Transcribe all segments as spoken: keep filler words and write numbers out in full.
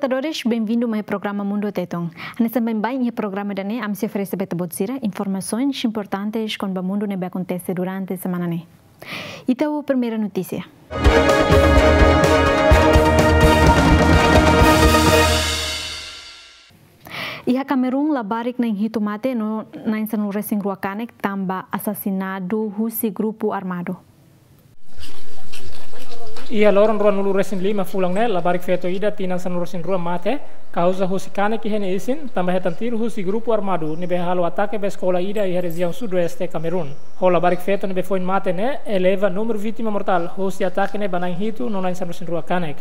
Telespetadores, benvindu mai programa Mundu Tetun. Hanesan baibain iha programa ida-ne'e, ami sei oferese ba ita-boot sira informasoens importantes kona-ba mundu ne'ebé akontese durante semana ne'e. Ita ho primeira notísia. Iha Kamerun, labarik na'in hitu mate no na'in sanulu-resin-rua kanek tanba asasinadu husi grupu armadu. Iha loron ruanulu-resin-lima fulan ne'e, labarik feto ida tinan sanulu-resin-rua mate, kauza husi kanek iha nia isin, tanba hetan tiru husi grupu armadu ne'ebé halo atake ba eskola ida iha rejiaun sudoeste Kamerun. Ho labarik feto ne'ebé foin mate ne'e, eleva númeru vítima mortál husi atake ne'e ba na'in hitu no na'in sanulu-resin-rua kanek.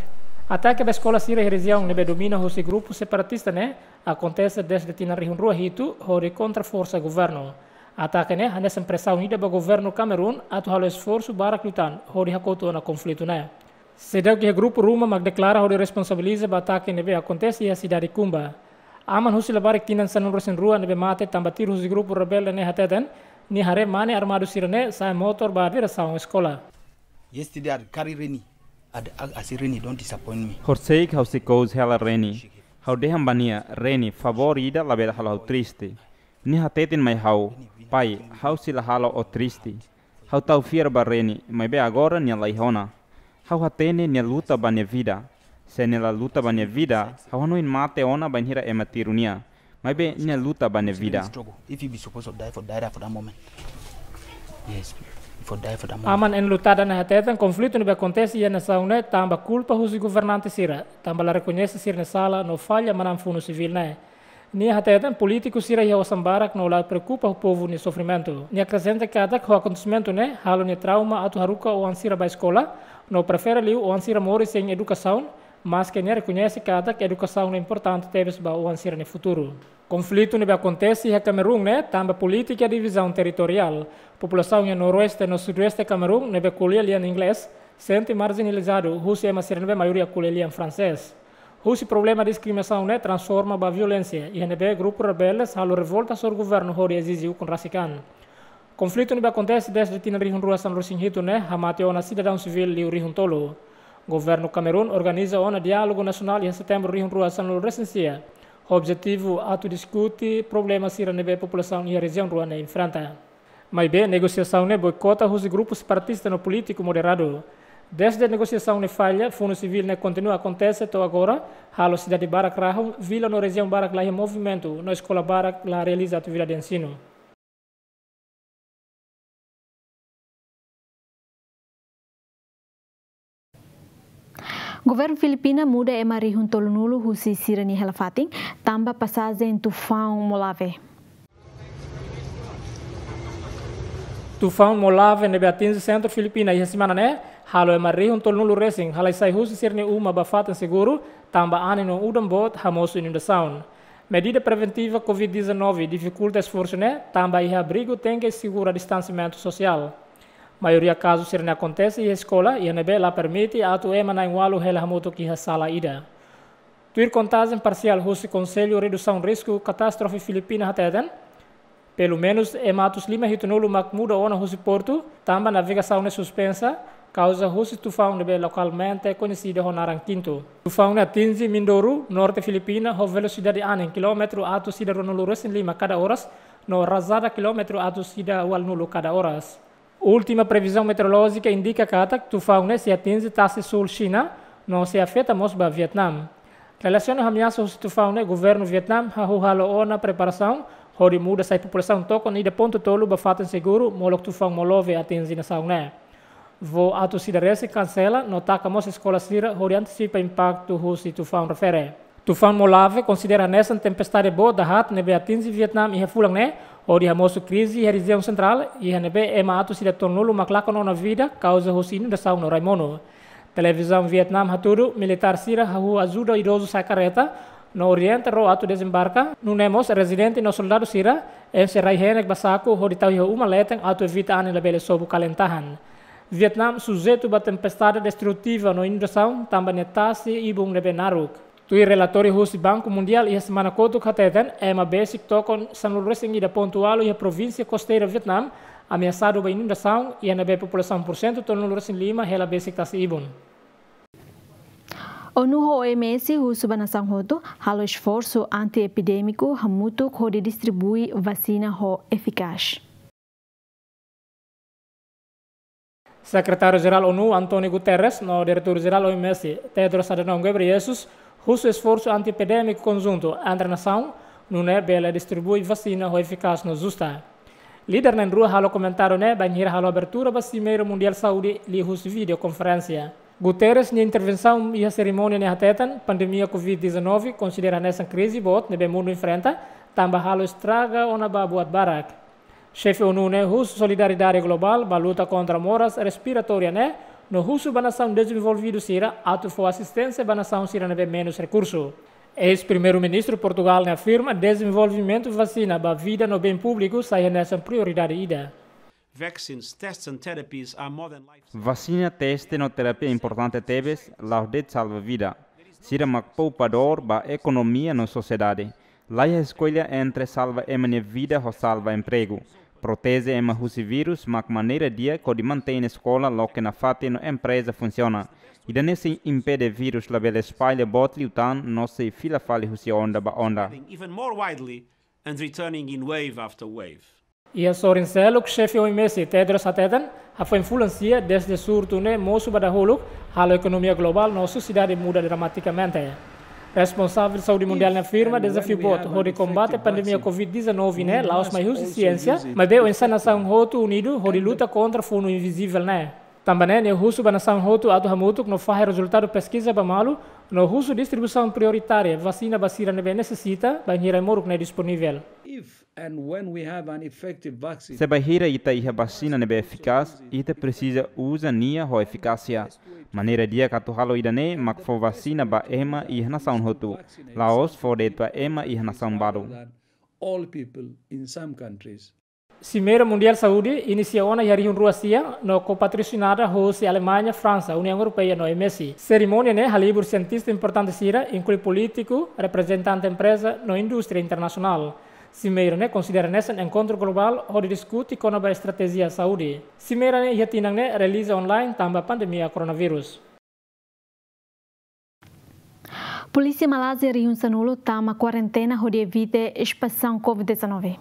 Atake ba eskola sira iha rejiaun ne'ebé domina husi grupu separatista ne'e akontese dezde tinan rihun rua hitu, hodi kontra forsa governu. Atake ne'e hanesan presaun ida ba governu Kamerun atu halo esforsu barak liután hodi hakotu ona konflitu ne'e. Seidauk iha grupu ruma mak deklara hodi responsabiliza ba atake ne'ebé akontese iha sidade Kumba. Aman husi labarik tinan sanulu-resin-rua ne'ebé mate tanba tiru husi grupu rebelde ne'e hateten, nia haree mane armadu sira-ne'e sa'e motór ba diresaun eskola. Yesterday I carry Reni. Ad-, I, I say, "Reni, don't disappoint me." Horisehik ha'u sei kous hela Reni. Ha'u dehan ba nia, "Reni, favór ida labele halo ha'u triste." Nia hateten mai ha'u, "Pai, ha'u sei la halo ó triste." Ha'u tau fiar ba Reni, maibé agora nia la iha ona. Ha'u hatene nia luta ba nia vida. Se nia la luta ba nia vida, ha'u hanoin mate ona bainhira ema tiru nia. Maibé nia luta ba nia vida. Struggle. If he be supposed to die for, die for that moment. Yes, for die for that moment. Aman enlutada ne'e hateten konflitu ne'ebé akontese iha nasaun ne'e tanba kulpa husi governante sira, tanba la rekoñese sira-nia sala no falla manán funu sivíl ne'e. Nia hateten polítiku sira iha osan barak no la preokupa ho povu nia sofrimentu. Nia akresenta katak ho akontesimentu ne'e halo nia trauma atu haruka oan sira ba eskola, no prefere liu oan sira moris sein edukasaun, maske nia rekoñese katak edukasaun ne'e importante tebes ba oan sira-nia futuru. Konflitu ne'ebé akontese iha Kamerun ne'e tanba polítika divizaun territoriál. Populasaun iha noroeste no sudoeste Kamerun ne'ebé ko'alia lian inglés sente marjinalizadu husi ema sira ne'ebé maioria ko'alia lian fransés. Husi problema diskriminasaun ne'e transforma ba violénsia, iha ne'ebé grupu rebeldes halo revolta hasoru governu hodi ezije ukun rasik an. Konflitu ne'ebé akontese dezde tinan rihun rua sanulu-resin-hitu ne'e hamate ona sidadaun sivíl liu rihun tolu. Governu Kamerun organiza ona diálogu nasionál iha setembru rihun rua sanulu-resin-sia, ho objetivu atu diskute problema sira ne'ebé populasaun iha rejiaun rua ne'e enfrenta. Maibé negosiasaun ne'e boikota husi grupu separatista no polítiku moderadu. Dezde negosiasaun ne'e falla, funu sivíl ne'e kontinua akontese to'o agora, halo sidade barak rahun, vila no rejiaun barak la iha movimentu, no eskola barak la realiza atividade ensinu. Governu Filipina muda ema rihun tolunulu husi sira-nia hela-fatin, tanba pasajen tufaun Molave. Tufaun Molave ne'ebé atinje sentru Filipina iha semana ne'e, halo ema rihun tolunulu resin halai sai husi sira-nia uma ba fatin seguru, tanba anin no udan boot hamosu inundasaun. Medida preventiva covid dezanove difikulta esforsu ne'e, tanba iha abrigu tenke asegura distansiamentu sosiál. Maioria kazu sira-ne'e akontese iha eskola, iha ne'ebé la permite atu ema na'in-ualu hela hamutuk iha sala ida. Tuir kontajen parsiál husi Konsellu Redusaun Risku Katástrofe Filipina hateten, pelumenus ema atus lima hitunulu mak muda ona husi portu, tanba navegasaun ne'e suspensa, kauza husi tufaun ne'ebé lokalmente koñesidu ho naran Kintu. Tufaun ne'e atinje Mindoro, norte Filipina, ho velosidade anin kilómetru atus ida ruanulu resin lima kada oras, no rajada kilómetru atus ida ualunulu kada oras. Última previzaun meteorolójika indika katak tufaun ne'e sei atinje tasi sul Xina, no sei afeta mós ba Vietnam. Relasiona ho ameasa husi tufaun ne'e, governu Vietnam hahú halo ona preparasaun, hodi muda sai populasaun tokon ida pontu tolu ba fatin seguru, molok tufaun Molove atinje nasaun ne'e. Voo atus ida resin kansela, no taka mós eskola sira, hodi antisipa impaktu husi tufaun refere. Tufaun Molave konsidera hanesan tempestade boot dahaat ne'ebé atinje Vietnam iha fulan ne'e, hodi hamosu krize iha rejiaun sentrál, iha ne'ebé ema atus ida tolunulu mak lakon ona vida, kauza husi inundasaun no rai monu. Televizaun Vietnam hatudu, militár sira hahú ajuda idozu sa'e karreta, no orienta ró atu dezembarka, nune'e mós rezidente no soldadu sira, enxe rai-henek ba saku, hodi tau iha uma leten atu evita anin labele sobu kalen-tahan. Vietnam sujeitu ba tempestade destrutiva no inundasaun, tanba nia tasi ibun ne'ebé naruk. Tuir relatóriu husi Banku Mundiál iha semana kotuk hateten, ema besik tokon sanulu resin ida pontu ualu iha provínsia kosteira Vietnam, ameasadu ba inundasaun, iha ne'ebé populasaun porsentu tolunulu resin lima hela besik tasi ibun. ONU ho OMS husu ba nasaun hotu halo esforsu anti-epidémiku hamutuk hodi distribui vasina ho efikás. Sekretáriu-Jerál ONU, António Guterres, no Diretór-Jerál OMS, Tedros Adhanom Ghebreyesus, husu esforsu anti-epidémiku konjuntu entre nasaun, nune'e bele distribui vasina ho efikás no justa. Líder na'in-rua halo komentáriu ne'e bainhira halo abertura ba Simeira Mundiál Saúde liuhusi vídeo konferénsia. Guterres nia intervensaun iha serimónia ne'e hateten, pandemia covid dezanove konsidera hanesan krize boot ne'ebé mundu enfrenta, tanba halo estraga ona ba buat barak. Xefe ONU ne'e husu solidariedade globál ba luta kontra moras respiratória ne'e, no husu ba nasaun dezenvolvidu sira atu fó asisténsia ba nasaun sira ne'ebé menus rekursu. Eis-Primeiru-Ministru Portugál ne'e afirma dezenvolvimentu vasina ba vida no bem públiku sai hanesan prioridade ida. Vaccines, tests and therapies are more than life. Vasina, teste no terapia importante tebes, la'ós de'it salva vida. Sira mak poupadór ba ekonomia no sosiedade. Laiha eskolla entre salva ema nia vida ho salva empregu. Proteje ema husi vírus mak maneira di'ak hodi mantein eskola, loke nafatin no empreza funsiona. Ida-ne'e sei impede vírus labele espalla boot liután no sei fila fali husi onda ba onda. Even more widely and returning in wave after wave. Iha sorin seluk, xefe OMS Tedros hateten, hafoin fulan sia dezde surtu ne'e mosu ba dahuluk, halo ekonomia globál no sosiedade muda dramatikamente. Responsavel Saúde Mundiál ne'e afirma dezafiu boot hodi kombate pandemia covid dezanove ne'e la'ós mai husi siénsia, maibé oinsá nasaun hotu unidu hodi luta kontra funu invizivel ne'e. Tanba ne'e nia husu ba nasaun hotu atu hamutuk no fahe rezultadu peskiza ba malu, no husu distribuisaun prioritária vasina ba sira ne'ebé nesesita, bainhira ai-moruk ne'e disponivel. If and when we have an effective vaccine, Se bainhira ita iha vasina ne'ebé efikás, ita presiza uza nia ho efikásia. Maneira di'ak atu halo ida-ne'e mak fó vasina ba ema iha nasaun hotu, la'ós fó de'it ba ema iha nasaun balu. All people in some countries. Simeira Mundiál Saúde inisia ona iha rihun rua sia no ko-patrosinada husi Alemaña, Fransa, Uniaun Europeia no OMS. Serimónia ne'e halibur sientista importante sira, inklui polítiku, reprezentante empreza no indústria internasionál. Simeira ne'e konsidera hanesan enkontru globál hodi diskute kona-ba estratéjia saúde. Simeira ne'e iha tinan ne'e realiza online tanba pandemia koronavírus. Polísia Malázia rihun sanulu tama kuarentena hodi evita espansaun covid dezanove.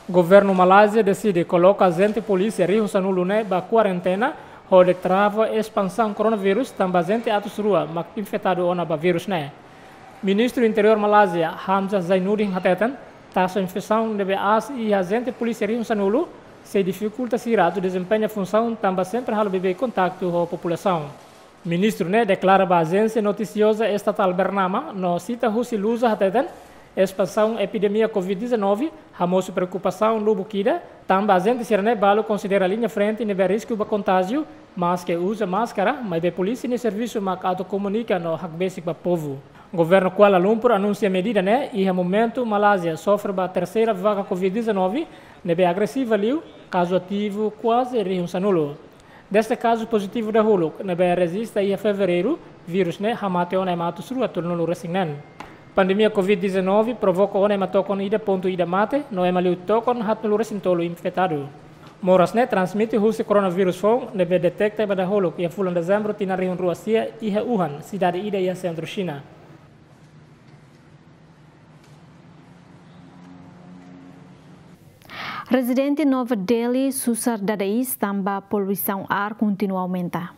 Governu Malázia deside koloka ajente polísia rihun sanulu ne'e ba kuarentena hodi trava espansaun koronavírus, tanba ajente atus rua mak infetadu ona ba vírus ne'e. Ministru Interiór Malázia, Hamzah Zainuddin, hateten, taxa infesaun ne'ebé aas iha ajente polísia rihun sanulu sei difikulta sira atu dezempeña funsaun tanba sempre halo beibeik kontaktu ho populasaun. Ministru ne'e deklara ba ajénsia notisioza estatál Bernama no sita husi Lusa hateten, espansaun epidemia covid dezanove hamosu preokupasaun lubuk ida, tanba ajente sira-ne'e balu konsidera liña frente ne'ebé risku ba kontájiu, maske uza máskara, maibé polísia nia servisu mak atu komunika no hakbesik ba povu. Governu Kuala Lumpur anunsia medida ne'e iha momentu Malázia sofre ba terseira vaga covid dezanove ne'ebé agresiva liu, kazu ativu kuaze rihun sanulu. Dezde kazu pozitivu dahuluk ne'ebé rejista iha fevereiru, vírus ne'e hamate ona ema atus rua tolunulu resin neen. Pandemia covid dezanove provoka ona ema tokon ida pontu ida mate, no ema liu tokon haatnulu resin tolu infetadu. Moras ne'e transmite husi koronavírus foun ne'ebé deteta ba dahuluk iha fulan Dezembru tinan rihun rua sia iha Wuhan, sidade ida iha sentru Xina. Rezidente Nova Delhi susar dada iis tanba poluisaun ár kontinua aumenta.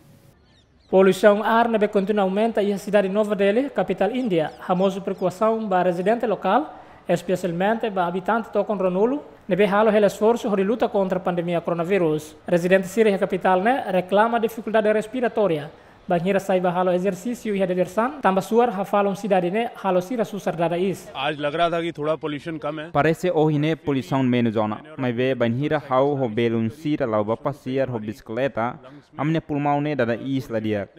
Poluisaun ár ne'ebé kontinua aumenta iha sidade Nova Delhi, kapitál Índia, hamosu preokupasaun ba rezidente lokál, espesialmente ba abitante tokon ruanulu, ne'ebé halo hela esforsu hodi luta kontra pandemia koronavírus. Rezidente sira iha kapitál ne'e reklama difikuldade respiratória bainhira sai ba halo ezersísiu iha dadeer-saan, tanba suar hafalan sidade ne'e halo sira susar dada iis. आज लग रहा था कि थोड़ा पॉल्यूशन कम है। Parese ohin ne'e poluisaun menus ona, maibé bainhira ha'u ho belun sira la'o ba pasiar ho bisikleta, ami-nia pulmaun ne'e dada iis la di'ak.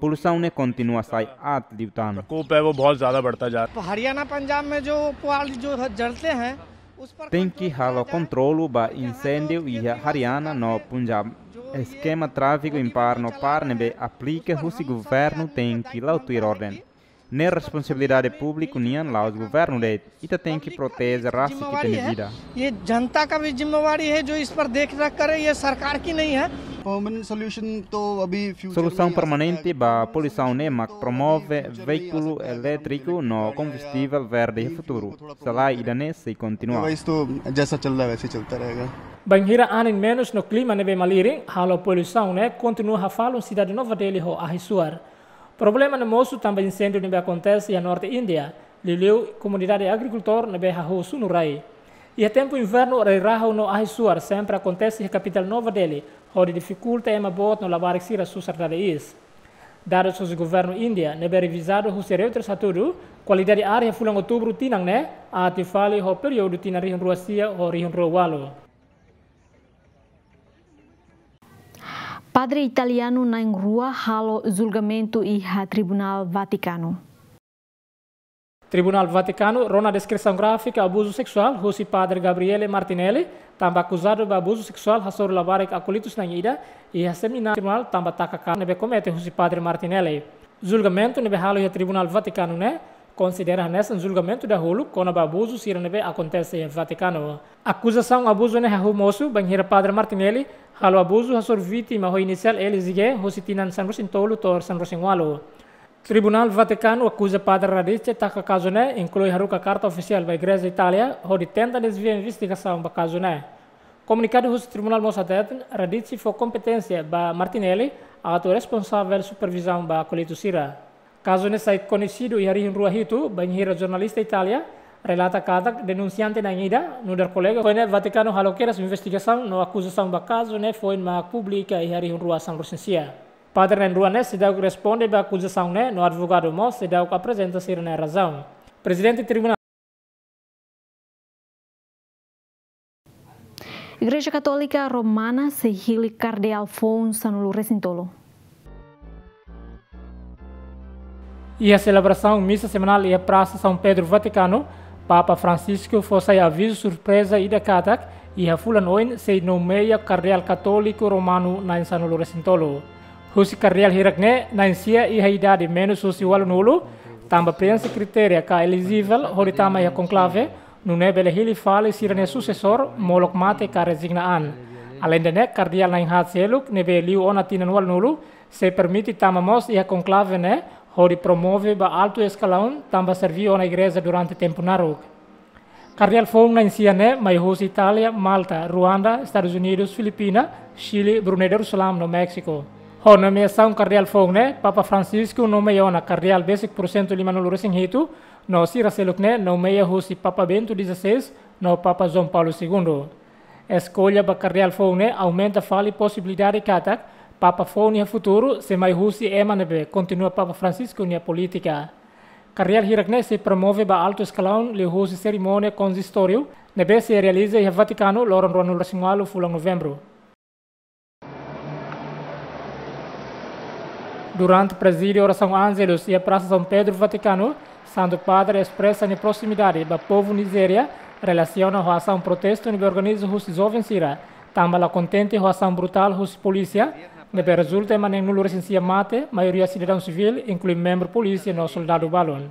Poluisaun ne'e kontinua sai aat liután. प्रकोप है, वो बहुत ज्यादा बढ़ता जा रहा है। तो हरियाणा, पंजाब में जो पुआल जो है, जलते हैं, उस पर Tenke कंट्रोल किया halo जाए। Kontrolu ba इंसेंडियु iha Haryana no Punjab. Eskema tráfiku ímpar no pár ne'ebé aplika husi governu tenke la'o tuir orden. Ne'e responsabilidade públiku nian, la'ós governu de'it. Ita tenke proteje rasik ita-nia vida. ये जनता का भी जिम्मेवारी है जो इस पर देख रेख करे, ये सरकार की नहीं है। Permanent solution to अभी future Solusaun में आ सकता है permanente ba poluisaun ne'e mak promove veíkulu elétriku no kombustivel verde iha futuru. Salai ida-ne'e sei kontinua. Otherwise तो जैसा चल रहा है वैसे ही चलता रहेगा। Bainhira anin menus no klima ne'ebé malirin, halo poluisaun ne'e kontinua hafalun sidade Nova Delhi ho ahi-suar. Problema ne'e mosu tanba inséndiu ne'ebé akontese iha norte Índia, liuliu komunidade agrikultór ne'ebé hahú sunu rai. Iha tempu invernu, rai-rahun no ahi-suar sempre akontese iha kapitál Nova Delhi, hodi difikulta ema boot no labarik sira susar dada iis. Dadus husi governu Índia ne'ebé revizadu husi Reuters hatudu, kualidade ar iha fulan Outubru tinan ne'e aat liu fali ho períodu tinan rihun rua sia ho rihun rua ualu. Padre italianu na'in rua halo julgamentu iha Tribunál Vatikanu. Tribunál Vatikanu rona deskrisaun gráfika abuzu seksuál husi Padre Gabriele Martinelli, tanba akuzadu ba abuzu seksuál hasoru labarik akólitus na'in ida iha semináriu tribunál tanba taka kazu ne'ebé komete husi Padre Martinelli. Julgamentu ne'ebé halo iha Tribunál Vatikanu ne'e konsidera hanesan julgamentu dahuluk kona-ba abuzu sira ne'ebé akontese iha Vatikanu. Akuzasaun abuzu ne'e hahú mosu bainhira Padre Martinelli halo abuzu hasoru vítima ho inisiál L Z G husi tinan sanulu-resin-tolu to'o sanulu-resin-ualu. Tribunál Vatikanu akuza Padre Radice taka kazu ne'e, inklui haruka karta ofisiál ba Igreja Itália, hodi tenta dezvia investigasaun ba kazu ne'e. Komunikadu husi tribunál mós hateten, Radice fó kompeténsia ba Martinelli atu responsavel supervizaun ba akólitu sira. Kazu ne'e sai koñesidu iha rihun rua hitu, bainhira jornalista Itália relata katak denunsiante na'in ida, nu'udar kolega, foin ne'e Vatikanu halo kedas investigasaun no akuzasaun ba kazu ne'e foin mak publika iha rihun rua sanulu-resin-sia. Padre na'in rua ne'e seidauk responde ba akuzasaun ne'e no advogadu mós seidauk aprezenta sira-nia razaun. Prezidente Tribunál Igreja Katólika Romana sei hili kardeál foun sanulu-resin-tolu. Iha selebrasaun misa semanál iha Prasa São Pedro, Vatikanu, Papa Francisco fó sai avizu surpreza ida katak iha fulan oin sei nomeia kardeál katóliku romanu na'in sanulu-resin-tolu. Husi kardeál hirak ne'e, na'in sia iha idade menus husi ualunulu, tanba prienxe kritéria ka elijivel hodi tama iha konklave, nune'e bele hili fali sira-nia susesór molok mate ka rezigna an. Aleinde ne'e, kardeál na'in haat seluk ne'ebé liu ona tinan ualunulu sei permite tama mós iha konklave ne'e, hodi promove ba altu eskalaun tanba serví ona Igreja durante tempu naruk. Kardeál foun na'in sia ne'e mai husi Itália, Malta, Ruanda, Estadus Unidus, Filipina, Xile, Brunei Darussalam no Méxiku. Ho nomeasaun kardeál foun ne'e, Papa Francisco nomeia ona kardeál besik pursentu limanulu-resin-hitu, no sira seluk ne'e nomeia husi Papa Bento dezasseis no Papa João Paulo Segundo. Eskolla ba kardeál foun ne'e aumenta fali posibilidade katak Papa foun iha futuru sei mai husi ema ne'ebé kontinua Papa Francisco nia polítika. Kardeál hirak ne'e sei promove ba altu eskalaun liuhusi serimónia konzistóriu ne'ebé sei realiza iha Vatikanu loron ruanulu-resin-ualu fulan Novembru. Durante prezide orasaun Angelus iha Prasa São Pedro, Vatikanu, Santu Padre espresa nia proximidade ba povu Nizéria relasiona ho asaun protestu ne'ebé organiza husi joven sira, tanba la kontente ho asaun brutál husi polísia, ne'ebé rezulta ema neenulu-resin-sia mate, maioria sidadaun sivíl, inklui membru polísia no soldadu balun.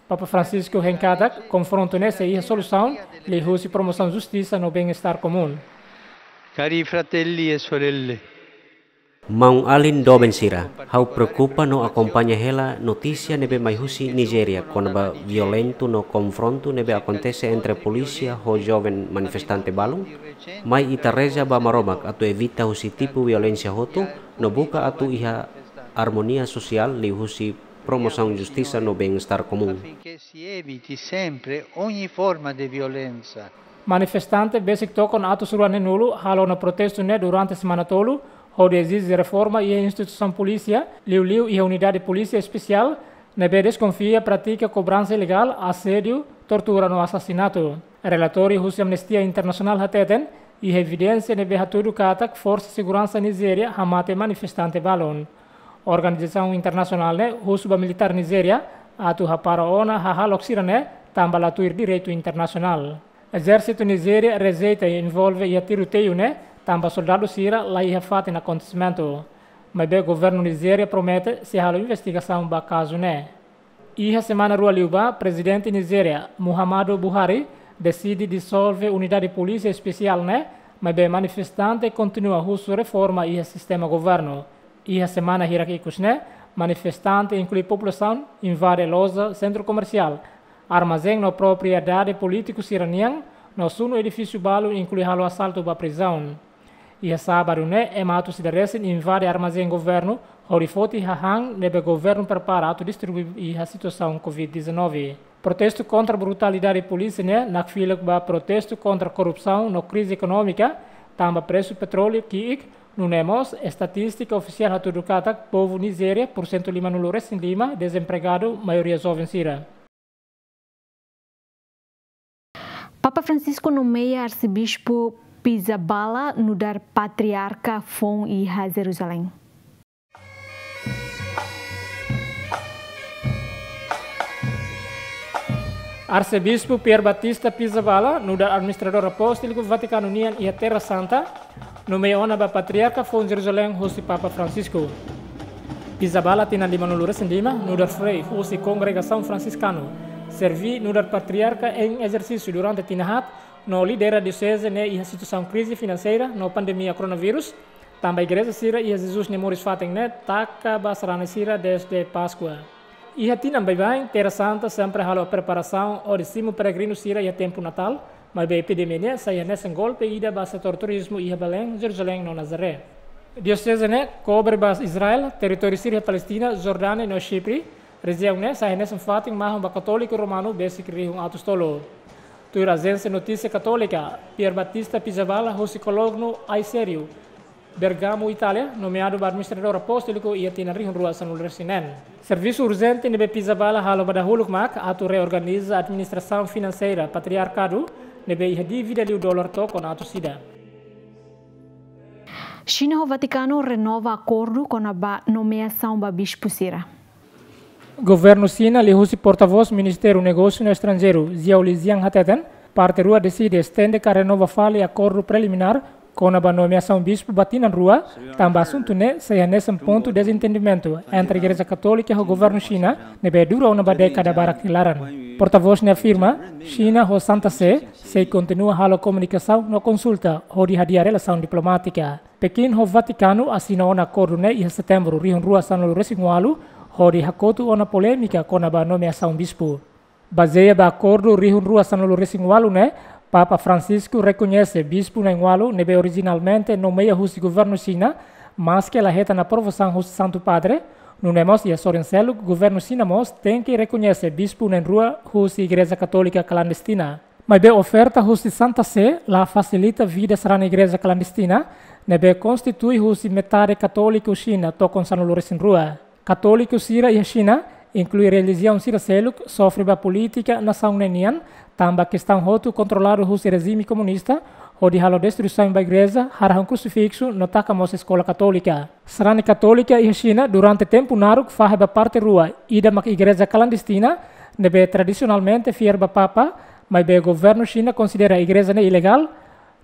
Papa Francisco hein katak konfrontu ne'e sei iha solusaun liuhusi promosaun justisa no bem-estar komún. Cari fratelli e sorelle. Maun-alin doben sira, ha'u preokupa no akompaña hela notísia ne'ebé mai husi Nizéria kona-ba violentu no konfrontu ne'ebé akontese entre polísia ho joven manifestante balun. Mai ita reza ba Maromak atu evita husi tipu violénsia hotu no buka atu iha armonia sosiál liuhusi promosaun justisa no bem-estar komún. Affinché si eviti sempre ogni forma di violenza. Manifestante besik tokon atus rua neenulu halo ona protestu ne'e durante semana tolu, hodi ezije reforma iha instituisaun polísia, liuliu iha unidade polísia espesiál, ne'ebé deskonfia pratika kobransa ilegál, asédiu, tortura no asasinatu. Relatóriu husi Amnistia Internasionál hateten, iha evidénsia ne'ebé hatudu katak forsa seguransa Nizéria hamate manifestante balun. Organizasaun internasionál ne'e husu ba militár Nizéria atu hapara ona hahalok sira-ne'e tanba la tuir direitu internasionál. Ezérsitu Nizéria rejeita envolve iha tiroteiu ne'e tanba soldadu sira la iha fatin akontesimentu. Maibé governu Nizéria promete sei halo investigasaun ba kazu ne'e. Iha semana rua liubá, Prezidente Nizéria, Muhammadu Buhari, deside disolve unidade polísia espesiál ne'e, Maibé manifestante kontinua husu reforma iha sistema governu. Iha semana hirak ikus ne'e, manifestante inklui populasaun invade loja sentru komersiál, armazén no propriedade polítiku sira-nian, no sunu edifísiu balu, inklui halo asaltu ba prizaun. Iha sábadu ne'e, ema atus ida resin invade armazén governu, hodi foti hahán ne'ebé governu prepara atu distribui iha situasaun covid dezanove. Protestu kontra brutalidade polísia ne'e nakfilak ba protestu kontra korrupsaun no krize ekonómika, tanba presu petróleu ki'ik, nune'e mós estatístika ofisiál hatudu katak povu Nizéria, porsentu limanulu resin lima, dezempregadu, maioria joven sira. Papa Francisco nomeia Arsebispu Pizzaballa nu'udar patriarka foun iha Jerusalém. Arsebispu Pier Battista Pizzaballa nu'udar administradór apostóliku Vatikanu nian iha Terra Santa, nomeia ona ba patriarka foun Jerusalém husi Papa Francisco. Pizzaballa tinan limanulu resin lima, nu'udar frei husi kongregasaun Fransiskanu, serví nu'udar patriarka em exercício durante tinan haat, no lidera dioseze ne'e iha situasaun krize finanseira no pandemia koronavírus, tanba igreja sira iha Jesus nia moris fatin ne'e taka ba sarani sira dezde Páskua. Iha tinan baibain, Terra Santa sempre halo preparasaun hodi simu peregrinu sira iha tempu Natál, maibé epidemia ne'e sai hanesan golpe ida ba setór turizmu iha Belém, Jerusalém no Nazaré. Dioseze ne'e kobre ba Israel, territóriu sira iha Palestina, Jordánia no Xipre. Rejiaun ne'e sai hanesan fatin mahon ba Katóliku Romanu besik rihun atus tolu. Tuir ajénsia notísia katólika, Pier Battista Pizzaballa husi kolónia Aisério, Bergamo, Itália, nomeadu ba administradór apostóliku iha tinan rihun rua sanulu resin neen. Servisu urjente ne'ebé Pizzaballa halo ba dahuluk mak atu reorganiza administrasaun finanseira patriarkadu ne'ebé iha dívida liu dolar tokon atus ida. Xina ho Vatikanu renova akordu kona-ba nomeasaun ba bispu sira. Governu Xina liuhusi portavós Ministériu Negósiu no Estranjeiru, Zhao Lijian hateten, parte rua deside estende ka renova fali akordu preliminár kona-ba nomeasaun bispu ba tinan rua, tanba asuntu ne'e sai hanesan pontu dezentendimentu entre Igreja Katólika ho governu Xina, ne'ebé dura ona ba dékada barak nia laran. Portavós ne'e afirma, Xina ho Santa Sé sei kontinua halo komunikasaun no konsulta hodi hadi'a relasaun diplomátika. Pekin ho Vatikanu asina ona akordu ne'e iha Setembru rihun rua sanulu resin ualu, hodi hakotu ona polémika kona-ba nomeasaun bispu. Bazeia ba akordu rihun rua sanulu resin ualu ne'e, Papa Francisco rekoñese bispu na'in ualu ne'ebé orijinalmente nomeia husi governu Xina, maske la hetan aprovasaun husi Santu Padre, nune'e mós iha sorin seluk governu Xina mós tenke rekoñese bispu na'in rua husi Igreja Katólika klandestina. Maibé oferta husi Santa Sé la fasilita vida sarani igreja klandestina, ne'ebé konstitui husi metade katóliku Xina tokon sanulu resin rua. Katóliku sira iha Xina, inklui relijiaun sira seluk, sofre ba polítika nasaun ne'e nian, tanba kestaun hotu kontroladu husi rejime komunista, hodi halo destruisaun ba igreja, harahun krusifiksu, no taka mós eskola katólika. Sarani katólika iha Xina durante tempu naruk fahe ba parte rua, ida mak igreja klandestina, ne'ebé tradisionalmente fiar ba Papa, maibé governu Xina konsidera igreja ne'e ilegál,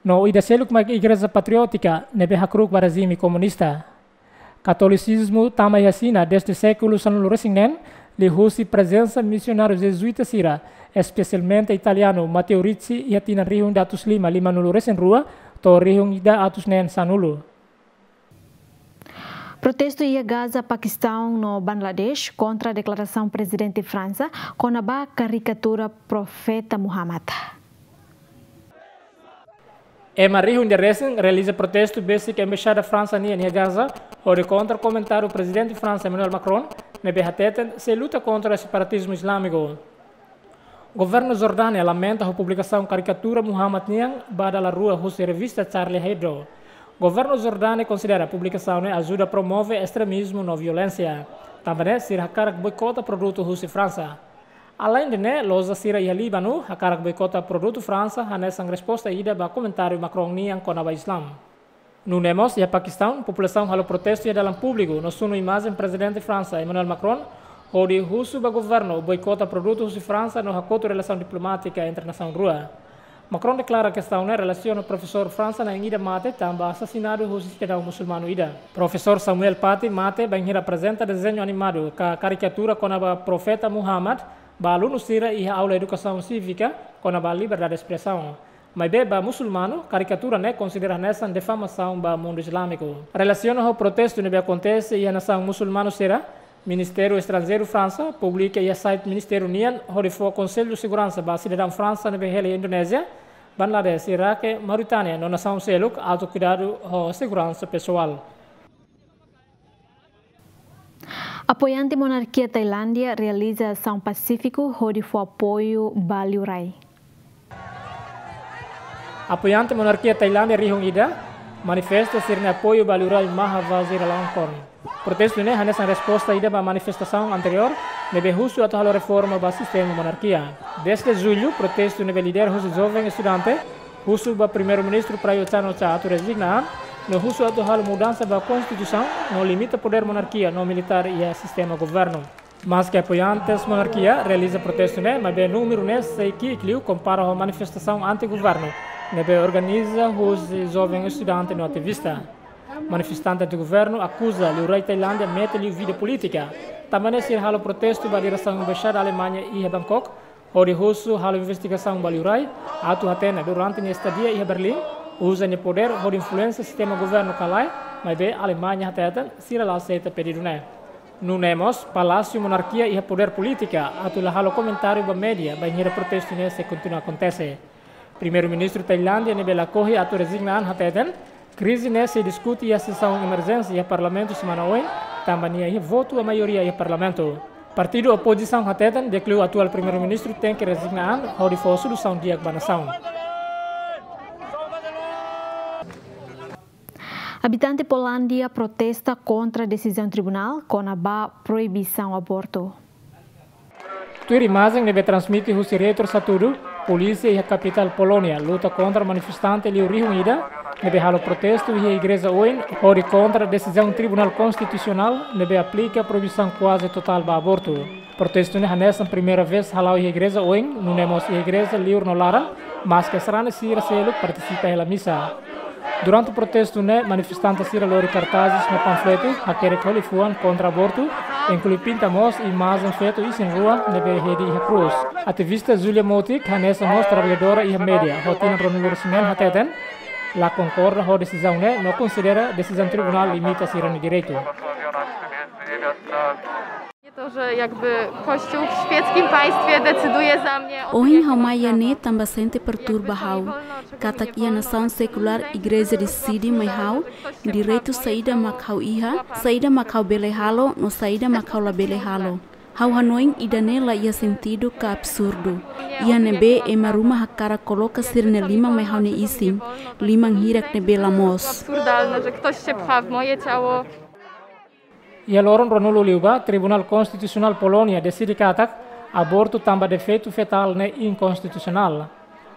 no ida seluk mak igreja patriótika, ne'ebé hakru'uk ba rejime komunista. Katolisizmu tama iha Xina dezde sékulu sanulu resin neen, liuhusi prezensa misionáriu jezuíta sira, espesialmente italianu Matteo Ricci iha tinan rihun ida atus lima limanulu resin rua, to'o rihun ida atus neen sanulu. Protestu iha Gaza, Pakistaun no Bangladesh kontra deklarasaun Prezidente Fransa kona-ba karikatura Profeta Muhammad. Ema rihun ida resin realiza protestu besik Embaixada Fransa nian iha Gaza, hodi kontra komentáriu Prezidente Fransa Emmanuel Macron, ne'ebé hateten sei luta kontra separatizmu islámiku. Governu Jordánia lamenta ho publikasaun karikatura Muhammad nian ba dala rua husi revista Charlie Hebdo. Governu Jordánia konsidera publikasaun ne'e ajuda promove estremismu no violénsia. Tanba ne'e sira hakarak boikota produtu husi Fransa. Aleinde ne'e, loja sira iha Líbanu hakarak boikota produtu Fransa hanesan resposta ida ba komentáriu Macron nian kona-ba Islam. Nune'e mós iha Pakistaun, populasaun halo protestu iha dalan públiku no sunu imajen Prezidente Fransa Emmanuel Macron, hodi husu ba governu boikota produtu husi Fransa no hakotu relasaun diplomátika entre nasaun rua. Macron deklara kestaun ne'e relasiona profesór Fransa na'in ida mate tanba asasinadu husi sidadaun musulmanu ida. Profesór Samuel Paty mate bainhira aprezenta dezeñu animadu ka karikatura kona-ba Profeta Muhammad ba alunu sira iha aula edukasaun sívika kona-ba liberdade espresaun. Maibé ba musulmanu, karikatura ne'e konsidera hanesan difamasaun ba mundu islámiku. Relasiona ho protestu ne'ebé akontese iha nasaun musulmanu sira, Ministériu Estranjeiru Fransa publika iha site ministériu nian hodi fó konsellu seguransa ba sidadaun Fransa ne'ebé hela iha Indonézia, Bangladesh, Iraque, Mauritánia no nasaun seluk atu kuidadu ho seguransa pesoál. Apoiante monarkia Tailándia realiza asaun pasífiku hodi fó apoiu ba liurai. Apoiante monarkia Tailándia rihun ida manifesta sira-nia apoiu ba liurai Maha Vajiralongkorn. Protestu ne'e hanesan resposta ida ba manifestasaun anteriór ne'ebé husu atu halo reforma ba sistema monarkia. Dez de jullu, protestu ne'ebé lidera husi joven estudante husu ba Primeiru-Ministru Prayut Chan-o-cha atu rezigna an, no husu atu halo mudansa ba konstituisaun no limita podér monarkia no militár iha sistema governu. Maske apoiantes monarkia realiza protestu ne'e, maibé númeru ne'e sei ki'ik liu kompara ho manifestasaun anti-governu ne'ebé organiza husi joven estudante no ativista. Manifestante anti-governu akuza liurai Tailándia mete liu vida polítika, tanba ne'e sira halo protestu ba diresaun Embaixada Alemaña iha Bangkok, hodi husu halo investigasaun ba liurai, atu hatene durante nia estadia iha Berlin, uza nia podér hodi influensia sistema governu ka lae, maibé Alemaña hateten sira la aseita pedidu ne'e. Nune'e mós, Palásiu Monarkia iha podér polítika atu la halo komentáriu ba média bainhira protestu ne'e sei kontinua akontese. Primeiru-Ministru Tailándia ne'ebé lakohi atu rezigna an hateten, krize ne'e sei diskute iha sesaun emerjénsia iha Parlamentu semana oin, tanba nia iha votu maioria iha Parlamentu. Partidu opozisaun hateten, dekliu atuál Primeiru-Ministru tenke rezigna an hodi fó solusaun di'ak ba nasaun. Abitante Polándia protesta kontra desizaun tribunál kona-ba proibisaun abortu. Tuir imajen ne'ebé transmite husi Reuters hatudu, polísia iha kapitál Polónia luta kontra manifestante liu rihun ida ne'ebé halo protestu iha igreja oin hodi kontra desizaun Tribunál Konstitusionál ne'ebé aplika proibisaun kuaze totál ba abortu. Protestu ne'e hanesan primeira vez hala'o iha igreja oin, nune'e mós iha igreja liur no laran, maske sarani sira seluk partisipa hela misa. Durante protestu ne'e, manifestante sira lori kartazes no panfletu hakerek ho liafuan kontra abortu, inklui pinta mós imajen feto isin-rua ne'ebé hedi iha krús. Ativista Julia Motik hanesan mós traballadora iha média, ho tinan ruanulu-resin-neen hateten, la konkorda ho desizaun ne'e no konsidera desizaun tribunál limita sira-nia direitu. To, że jakby Kościół w świeckim państwie decyduje za mnie o tym, Ohin ha'u mai iha ne'e tanba sente perturba ha'u. Katak iha nasaun sekulár igreja deside mai ha'u direitu saida mak ha'u iha, saida mak ha'u bele halo, no saida mak ha'u labele halo. Ha'u hanoin ida-ne'e la iha sentidu ka absurdu. Iha ne'ebé ema ruma hakarak koloka sira-nia liman mai ha'u-nia isin, liman hirak ne'ebé la moos. Absurdalne, że ktoś się pcha w moje ciało. Iha loron ruanulu liubá, Tribunál Konstitusionál Polónia deside katak abortu tanba defeitu fetál ne'e inkonstitusionál.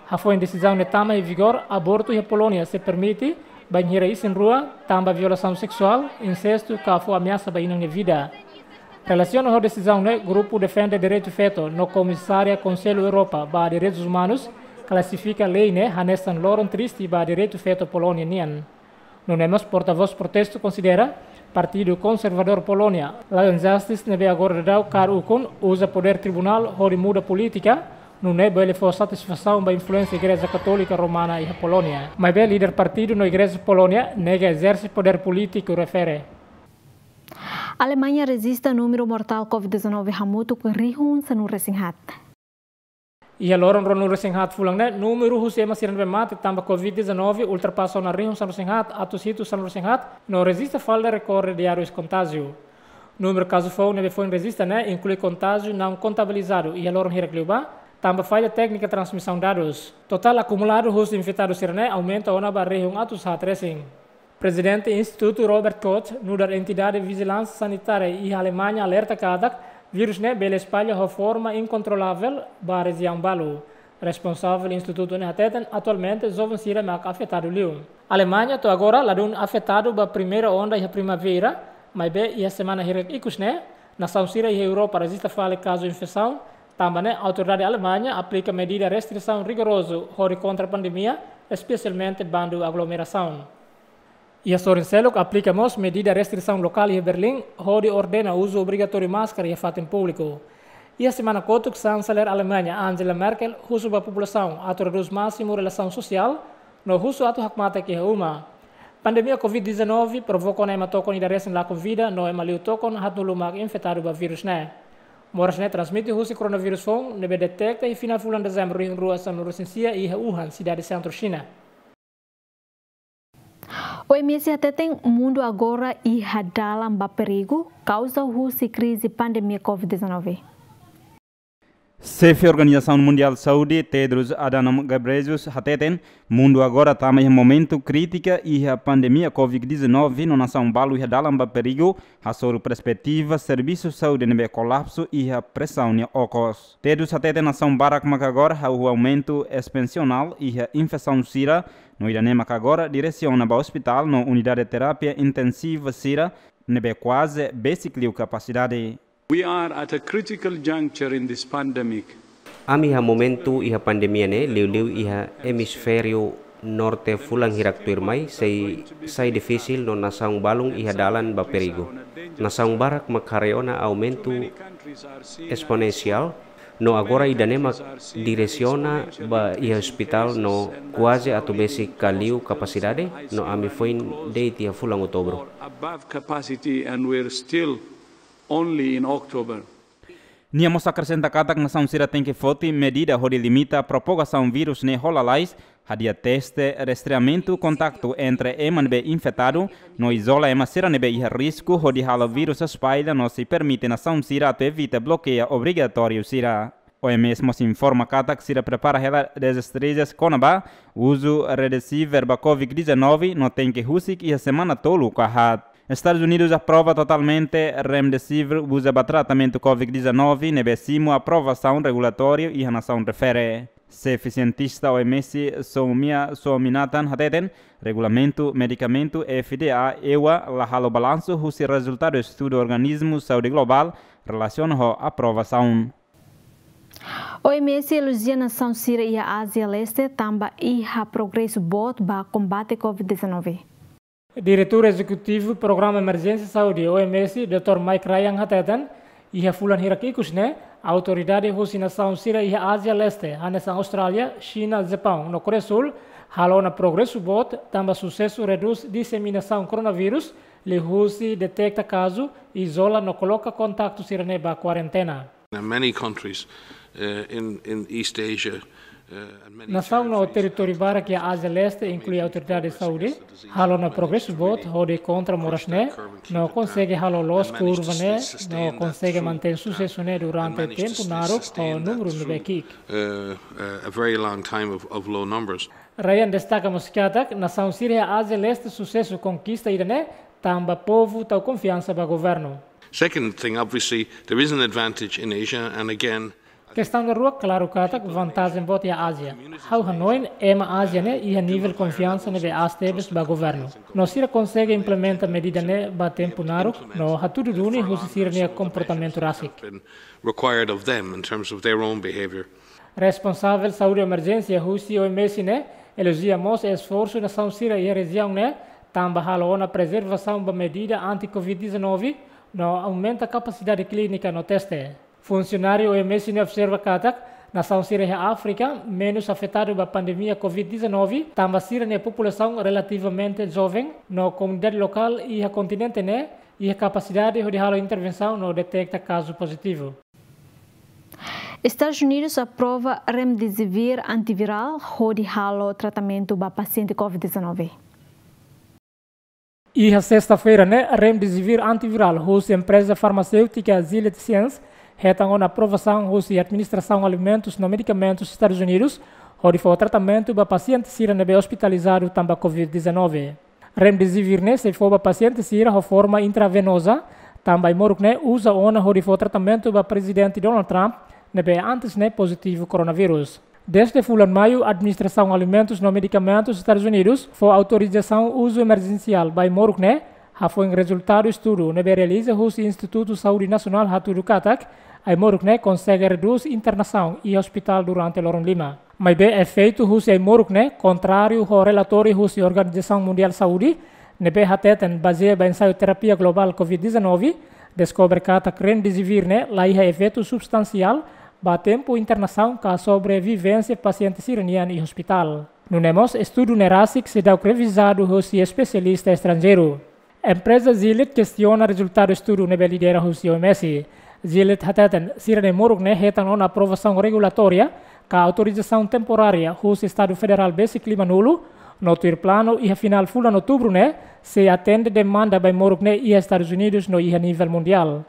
Hafoin desizaun ne'e tama iha vigór, abortu iha Polónia sei permite bainhira isin-rua tanba violasaun seksuál, insestu ka fó ameasa ba inan nia vida. Relasiona ho desizaun ne'e, grupu defende direitu feto no komisária Konsellu Europa ba Direitus Umanus klasifika lei ne'e hanesan loron triste ba direitu feto Polónia nian. Nune'e mós portavós protestu konsidera Partidu Konservadór Polónia, Lion Justice, ne'ebé agora daudaun kaer ukun uza podér tribunál hodi muda polítika, nune'e bele fó satisfasaun ba influénsia Igreja Katólika Romana iha Polónia. Maibé líder partidu no Igreja Polónia nega ezerse podér polítiku refere. Alemaña rejista númeru mortál covid dezanove hamutuk rihun sanulu-resin-haat. Iha loron ruanulu-resin-haat fulan ne'e, númeru husi ema sira ne'ebé mate tanba covid dezanove ultrapasa ona rihun sanulu-resin-haat atus hitu sanulu-resin-haat, no rejista fali rekorde diáriu kontájiu. Númeru kazu foun ne'ebé foin rejista ne'e inklui kontájiu naun kontabilizadu iha loron hirak liubá, tanba falla téknika transmisaun dadus. Totál akumuladu husi infetadu sira ne'e aumenta ona ba rihun atus haat resin. Prezidente Institutu Robert Koch nu'udar entidade vijilánsia sanitária iha Alemaña alerta katak vírus ne'e bele espalla ho forma inkontrolavel ba rejiaun balu. Responsavel institutu ne'e hateten atualmente joven sira mak afetadu liu. Alemaña to'o agora ladún afetadu ba primeira onda iha primavera, maibé iha semana hirak ikus ne'e, nasaun sira iha Europa rejista fali kazu infesaun, tanba ne'e autoridade Alemaña aplika medida restrisaun rigorozu hodi kontra pandemia, espesialmente bandu aglomerasaun. Iha sorin seluk aplika mós medida restrisaun lokál iha Berlin, hodi ordena uzu obrigatóriu máskara iha fatin públiku. Iha semana kotuk, Sanseler Alemaña, Angela Merkel, husu ba populasaun atu redús másimu relasaun sosiál, no husu atu hakmatek iha uma. Pandemia covid dezanove provoka ona ema tokon ida resin lakon vida, no ema liu tokon haat no lumak infetadu ba vírus ne'e. Moras ne'e transmite husi koronavírus foun, ne'ebé deteta iha final fulan Dezembru rihun rua sanulu-resin-sia iha Wuhan, sidade sentru Xina. O M S hateten mundu agora iha dalan ba perigu, kauza husi krize pandemia covid dezanove. Xefe Organizasaun Mundiál Saúde, Tedros Adhanom Ghebreyesus, hateten mundu agora tama iha momentu krítika iha pandemia covid dezanove, no nasaun balu iha dalan ba perigu, hasoru perspetiva servisu saúde ne'ebé kolapsu iha presaun nia okos. Tedros hateten nasaun barak maka agora hahú aumentu espansionál iha infesaun sira, no ida-ne'e maka agora diresiona ba ospitál no unidade terapia intensiva sira, ne'ebé kuaze besik liu kapasidade. We are at a critical juncture in this pandemic. Ami iha momentu iha pandemia ne'e, liuliu iha emisfériu norte fulan hirak tuirmai, sei sai difisil no nasaun balun iha dalan ba perigu. Nasaun barak mak haree ona aumentu esponensiál, no agora ida-ne'e mak diresiona ba iha ospitál no kuaze atu besik ka liu kapasidade, no ami foin de'it iha fulan Outubru. Above capacity and we're still only in October. Nia mós akresenta katak nasaun sira tenke foti medida hodi limita propagasaun vírus ne'e ho lalais, hadi'a teste, rastreamentu kontaktu entre ema ne'ebé infetadu, no izola ema sira ne'ebé iha risku hodi halo vírus espalla, no sei permite nasaun sira atu evita blokeia obrigatóriu sira. O M S mós informa katak sira prepara hela diretrizes kona-ba uzu remdesivir ba covid dezanove, no tenke husik iha semana tolu ka haat. Estadus Unidus aprova totalmente remdesivir uza ba tratamentu covid dezanove, ne'ebé simu aprovasaun regulatóriu iha nasaun refere. Xefe sientista O M S, Soumya Swaminathan, hateten regulamentu medikamentu F D A ewa la halo balansu husi rezultadu estudu Organizasaun Saúde Globál relasiona ho aprovasaun. O M S elojia nasaun sira iha Ázia Leste tanba iha progresu boot ba kombate covid dezanove. Diretór Ezekutivu Programa Emerjénsia Saúde, O M S, doutór Mike Ryan, hateten, iha fulan hirak ikus ne'e, autoridade husi nasaun sira iha Ázia Leste, hanesan Austrália, Xina, Japaun, no Koreia Súl, halo ona progresu boot, tanba susesu redús diseminasaun koronavírus, liuhusi deteta kazu, izola no koloka kontaktu sira-ne'e ba kuarentena. There are many countries, uh, in, in East Asia, uh, and many territories that have declared, uh, Nasaun no territóriu barak iha Ázia Leste, inklui autoridade saúde, halo ona progresu boot hodi kontra moras ne'e, no konsege halo loos kurva ne'e, no konsege mantein susesu ne'e durante tempu naruk ho númeru ne'ebé ki'ik. Uh, uh, a very long time of, of low numbers. Ryan destaka mós katak nasaun sira iha Ázia Leste susesu konkista ida-ne'e tanba povu tau konfiansa ba governu. Second thing, obviously, there is an advantage in Asia, and again, Kestaun daruak, klaru katak vantajen boot iha Ázia. Ha'u hanoin ema Ázia ne'e iha nivel konfiansa ne'ebé aas tebes ba governu. No sira konsege implementa medida ne'e ba tempu naruk, no hatudu duni husi sira-nia komportamentu rasik. Required of them in terms of their own behavior. Responsavel saúde emerjénsia husi O M S ne'e elojia mós esforsu nasaun sira iha rejiaun ne'e, tanba halo ona prezervasaun ba medida anti-covid dezanove, no aumenta kapasidade klínika no teste. Funsionáriu O M S ne'e observa katak, nasaun sira iha Áfrika menus afetadu ba pandemia covid dezanove, tanba sira-nia populasaun relativamente joven, no komunidade lokál iha kontinente ne'e iha kapasidade hodi halo intervensaun no deteta kazu pozitivu. Estadus Unidus aprova remdesivir antivirál hodi halo tratamentu ba pasiente covid dezanove. Iha sesta-feira ne'e, remdesivir antivirál husi empreza farmaséutika Gilead Sciences hetan ona aprovasaun husi Administrasaun Alimentus no Medikamentus Estadus Unidus hodi fó tratamentu ba pasiente sira ne'ebé ospitalizadu tanba covid dezanove. Remdesivir ne'e sei fó ba pasiente sira ho forma intravenoza, tanba ai-moruk ne'e uza ona hodi fó tratamentu ba Prezidente Donald Trump, ne'ebé antes ne'e pozitivu koronavírus. Dezde fulan Maiu, Administrasaun Alimentus no Medikamentus Estadus Unidus fó autorizasaun uzu emerjensiál ba ai-moruk ne'e, hafoin rezultadu estudu ne'ebé realiza husi Institutu Saúde Nasionál hatudu katak, ai-moruk ne'e konsege redús internasaun iha ospitál durante loron lima. Maibé efeitu husi ai-moruk ne'e kontráriu ho relatóriu husi Organizasaun Mundiál Saúde, ne'ebé hateten bazeia ba ensaiu terapia globál covid dezanove, Deskobre katak remdesivir ne'e la iha efeitu substansiál ba tempu internasaun ka sobrevivénsia pasiente sira-nian iha ospitál. Nune'e mós estudu ne'e rasik seidauk revizadu hosi espesialista estranjeiru. Empreza Gilead kestiona rezultadu estudu ne'ebé lidera hosi O M S. Gilead hateten sira-nia moruk ne'e hetan ona aprovasaun regulatória ka autorizasaun temporária hosi Estadu Federál besik lima-nulu, no tuir planu iha finál fulan Outubru ne'e sei atende demanda ba moruk ne'e iha Estadus Unidus no iha nivel mundiál.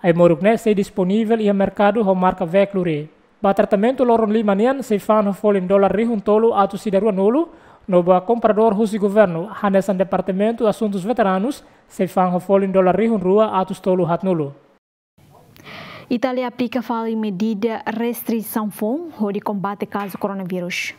Ai-moruk ne'e sei disponivel iha merkadu ho marka Veklury. Ba tratamentu loron lima nian sei fa'an ho folin dolar rihun tolu atus ida rua-nulu, no ba kompradór husi governu, hanesan Departamentu Asuntus Veteranus, sei fa'an ho folin dolar rihun rua atus tolu haat-nulu. Itália aplika fali medida restrisaun foun hodi kombate kazu koronavírus.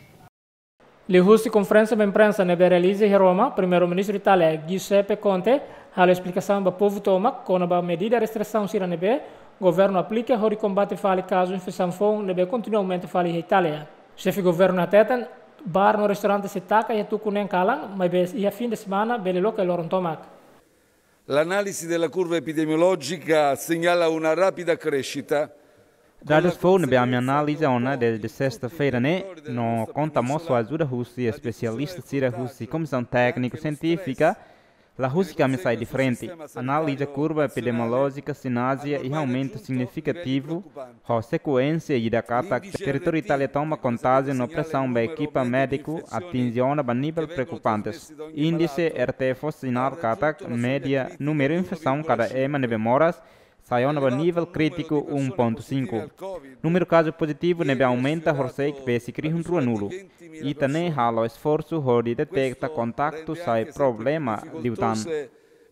Liuhusi konferénsia ba imprensa ne'ebé realiza iha Roma, Primeiru-Ministru Itália, Giuseppe Conte, halo esplikasaun ba povu tomak kona-ba medida restrisaun sira ne'ebé governu aplika hodi kombate fali kazu infesaun foun ne'ebé kontinua aumenta fali iha Itália. Xefe governu hateten, bar no restaurante sei taka iha tuku neen kalan, maibé iha fin de semana bele loke loron tomak. L'analisi della curva epidemiologica segnala una rapida crescita. Dadus foun ne'ebé ami analiza ona dezde sesta-feira ne'e, no konta mós ho ajuda husi espesialista sira husi Komisaun Tékniku Sientífika, la husik ami sai diferente. Analiza kurva epidemiolójika sinaliza iha aumentu signifikativu, ho sekuénsia ida katak territóriu Itália tomak kontájiu no presaun ba ekipa médiku atinje ona ba nivel preokupantes. Índise R T F sinala katak média númeru infesaun kada ema ne'ebé moras sai ona ba nivel krítiku um ponto cinco. Númeru kazu pozitivu ne'ebé aumenta horisehik besik rihun rua-nulu. Ita ne'e halo esforsu hodi deteta kontaktu sai problema liután.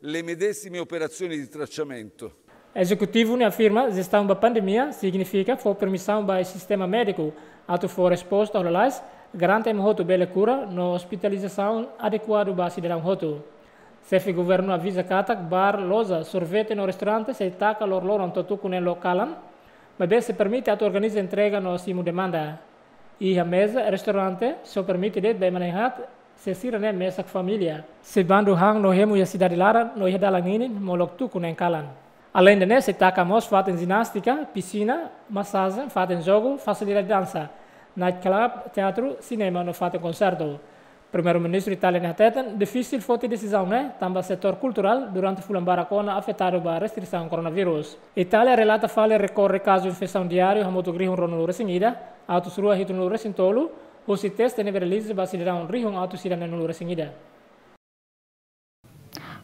Le medesime operazioni di tracciamento. Ezekutivu ne'e afirma, jestaun ba pandemia signifika fó permisaun ba sistema médiku atu fó resposta lalais, garante ema hotu bele kura no ospitalizasaun adekuadu ba sidadaun hotu. Xefe governu aviza katak bar, loja, sorvete no restaurante sei taka loroloron to'o tuku neen loke kalan, maibé sei permite atu organiza entrega no simu demanda. Iha meza restaurante só permite de'it ba ema na'in-haat, se sira-ne'e mesak família. Sei bandu han no hemu iha sidade laran no iha dalan ninin molok tuku neen kalan. Aleinde ne'e, sei taka mós fatin jinástika, pisina, masajen, fatin jogu, fasilidade dansa, night club, teatru, sinema no fatin konsertu. Primeiru-Ministru Itália ne'e hateten, difisil foti desizaun ne'e, tanba setór kulturál durante fulan barak ona afetadu ba restrisaun koronavírus. Itália relata fali rekorde kazu infesaun diáriu hamutuk rihun ruanulu-resin-ida, atus rua hitunulu-resin-tolu, husi teste ne'ebé realiza ba sidadaun rihun atus ida neenulu-resin-ida.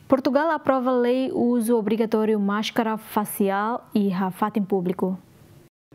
Portugal aprova lei uzu obrigatóriu máskara fasiál iha fatin públiku.